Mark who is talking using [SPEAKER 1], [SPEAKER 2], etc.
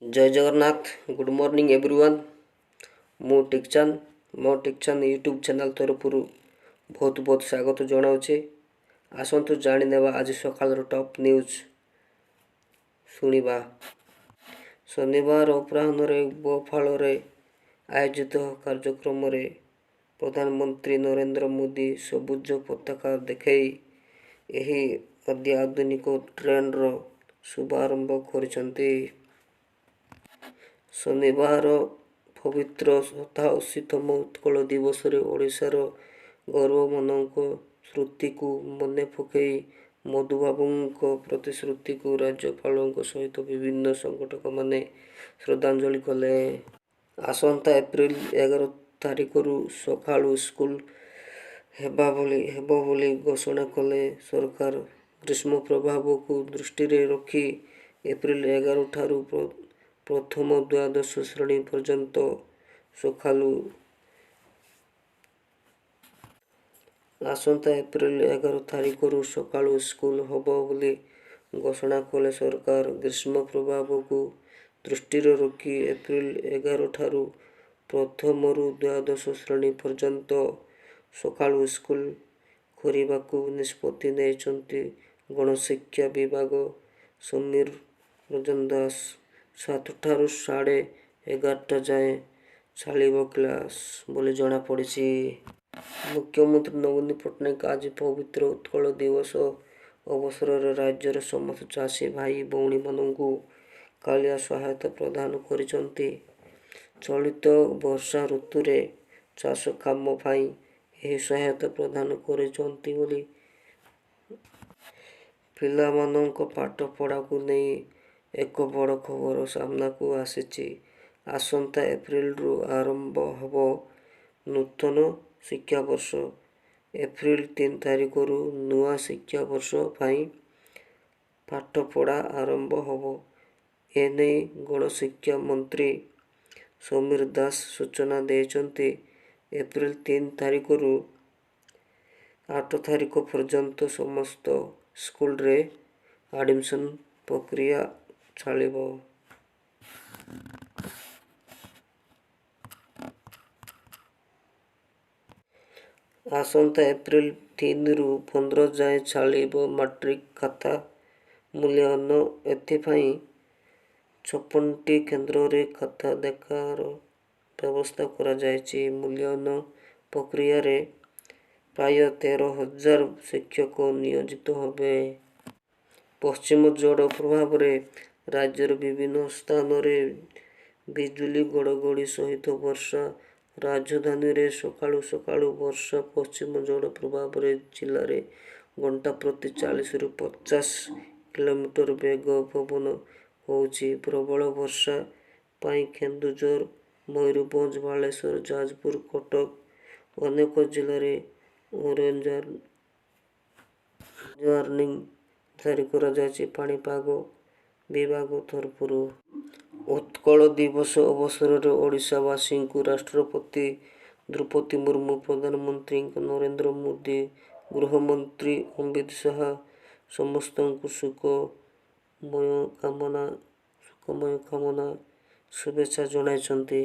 [SPEAKER 1] ଜୟ Jagannath, good morning everyone. ମୁଁ ଟିକଚାନ୍ଦ, ମୋ Tikchand YouTube channel ତରଫରୁ ବହୁତ ବହୁତ ସ୍ୱାଗତ ଜଣାଉଛି। ଆସନ୍ତୁ ଜାଣିନେବା ଆଜି ସକାଳର ଟପ୍ ନ୍ୟୁଜ୍ ଶୁଣିବା। ଶନିବାର ଅପରାହ୍ନରେ ଭୋପାଳରେ ଆୟୋଜିତ କାର୍ଯ୍ୟକ୍ରମରେ ପ୍ରଧାନମନ୍ତ୍ରୀ ନରେନ୍ଦ୍ର ମୋଦି ସବୁଜ ପତାକା ଦେଖାଇ ଏହି ଅତ୍ୟାଧୁନିକ ଟ୍ରେନ୍ର ଶୁଭାରମ୍ଭ କରିଛନ୍ତି। ଶନିବାର ପବିତ୍ର 87ତମ ଉତ୍କଳ ଦିବସରେ ଓଡ଼ିଶାର ଗୌରବମାନଙ୍କ ସ୍ମୃତିକୁ ମନେ ପକାଇ ମଧୁବାବୁଙ୍କ ପ୍ରତିମୂର୍ତ୍ତିକୁ ରାଜ୍ୟପାଳଙ୍କ ସହିତ ବିଭିନ୍ନ ସଂଗଠନମାନେ ଶ୍ରଦ୍ଧାଞ୍ଜଳି କଲେ। ଆସନ୍ତା ଏପ୍ରିଲ 11 ତାରିଖରୁ ସକାଳୁ ସ୍କୁଲ ହେବ ବୋଲି ଘୋଷଣା କଲେ ସରକାର। ଗ୍ରୀଷ୍ମ ପ୍ରବାହକୁ ଦୃଷ୍ଟିରେ ରଖି ଏପ୍ରିଲ 11 ଠାରୁ ପ୍ରଥମ ଦ୍ୱାଦଶ ଶ୍ରେଣୀ ପର୍ଯ୍ୟନ୍ତ ସକାଳୁ ଆସନ୍ତା ଏପ୍ରିଲ 11 ତାରିଖରୁ ସକାଳୁ ସ୍କୁଲ ହେବ ବୋଲି ଘୋଷଣା କଲେ ସରକାର। ଗ୍ରୀଷ୍ମ ପ୍ରବାହକୁ ଦୃଷ୍ଟିରେ ରଖି ଏପ୍ରିଲ 11 ଠାରୁ ପ୍ରଥମରୁ ଦ୍ୱାଦଶ ଶ୍ରେଣୀ ପର୍ଯ୍ୟନ୍ତ ସକାଳୁ ସ୍କୁଲ କରିବାକୁ ନିଷ୍ପତ୍ତି ନେଇଛନ୍ତି ଗଣଶିକ୍ଷା ବିଭାଗ ସମୀର ରଞ୍ଜନ ଦାଶ। 7ଟାରୁ 11:30 ଯାଏଁ ଚାଲିବ କ୍ଲାସ ବୋଲି ଜଣାପଡ଼ିଛି। ମୁଖ୍ୟମନ୍ତ୍ରୀ ନବୀନ ପଟ୍ଟନାୟକ ଆଜି ପବିତ୍ର ଉତ୍କଳ ଦିବସ ଅବସରରେ ରାଜ୍ୟର ସମସ୍ତ ଚାଷୀ ଭାଇ ଭଉଣୀମାନଙ୍କୁ କାଳିଆ ସହାୟତା ପ୍ରଦାନ କରିଛନ୍ତି। ଚଳିତ ବର୍ଷା ଋତୁରେ ଚାଷ କାମ ପାଇଁ ଏହି ସହାୟତା ପ୍ରଦାନ କରିଛନ୍ତି ବୋଲି ପିଲାମାନଙ୍କ ପାଠପଢ଼ାକୁ ନେଇ ଏକ ବଡ଼ ଖବର ସାମ୍ନାକୁ ଆସିଛି। ଆସନ୍ତା ଏପ୍ରିଲରୁ ଆରମ୍ଭ ହେବ ନୂତନ ଶିକ୍ଷାବର୍ଷ। ଏପ୍ରିଲ 3 ତାରିଖରୁ ନୂଆ ଶିକ୍ଷାବର୍ଷ ପାଇଁ ପାଠପଢ଼ା ଆରମ୍ଭ ହେବ। ଏନେଇ ଗଣଶିକ୍ଷା ମନ୍ତ୍ରୀ ସମୀର ଦାଶ ସୂଚନା ଦେଇଛନ୍ତି। ଏପ୍ରିଲ 3 ତାରିଖରୁ 8 ତାରିଖ ପର୍ଯ୍ୟନ୍ତ ସମସ୍ତ ସ୍କୁଲରେ ଆଡମିସନ ପ୍ରକ୍ରିୟା ଚାଲିବ। ଆସନ୍ତା ଏପ୍ରିଲ 3ରୁ 15 ଯାଏଁ ଚାଲିବ ମାଟ୍ରିକ ଖାତା ମୂଲ୍ୟାୟନ। ଏଥିପାଇଁ 56ଟି କେନ୍ଦ୍ରରେ ଖାତା ଦେଖାର ବ୍ୟବସ୍ଥା କରାଯାଇଛି। ମୂଲ୍ୟାୟନ ପ୍ରକ୍ରିୟାରେ ପ୍ରାୟ 13,000 ଶିକ୍ଷକ ନିୟୋଜିତ ହେବେ। ପଶ୍ଚିମ ଝଡ଼ ପ୍ରଭାବରେ ରାଜ୍ୟର ବିଭିନ୍ନ ସ୍ଥାନରେ ବିଜୁଳି ଘଡ଼ଘଡ଼ି ସହିତ ବର୍ଷା। ରାଜଧାନୀରେ ସକାଳୁ ସକାଳୁ ବର୍ଷା। ପଶ୍ଚିମ ଝଡ଼ ପ୍ରଭାବରେ ଜିଲ୍ଲାରେ ଘଣ୍ଟା ପ୍ରତି 40ରୁ 50 କିଲୋମିଟର ବେଗ ପବନ ବହୁଛି। ପ୍ରବଳ ବର୍ଷା ପାଇଁ କେନ୍ଦୁଝର, ମୟୂରଭଞ୍ଜ, ବାଲେଶ୍ୱର, ଯାଜପୁର, କଟକ ଅନେକ ଜିଲ୍ଲାରେ ଅରେଞ୍ଜ ୱାର୍ଣ୍ଣିଂ ଜାରି କରାଯାଇଛି ପାଣିପାଗ ବିଭାଗ ତରଫରୁ। ଉତ୍କଳ ଦିବସ ଅବସରରେ ଓଡ଼ିଶାବାସୀଙ୍କୁ ରାଷ୍ଟ୍ରପତି ଦ୍ରୌପଦୀ ମୁର୍ମୁ, ପ୍ରଧାନମନ୍ତ୍ରୀ ନରେନ୍ଦ୍ର ମୋଦି, ଗୃହମନ୍ତ୍ରୀ ଅମିତ ଶାହା ସମସ୍ତଙ୍କୁ ସୁଖମୟ କାମନା ଶୁଭେଚ୍ଛା ଜଣାଇଛନ୍ତି।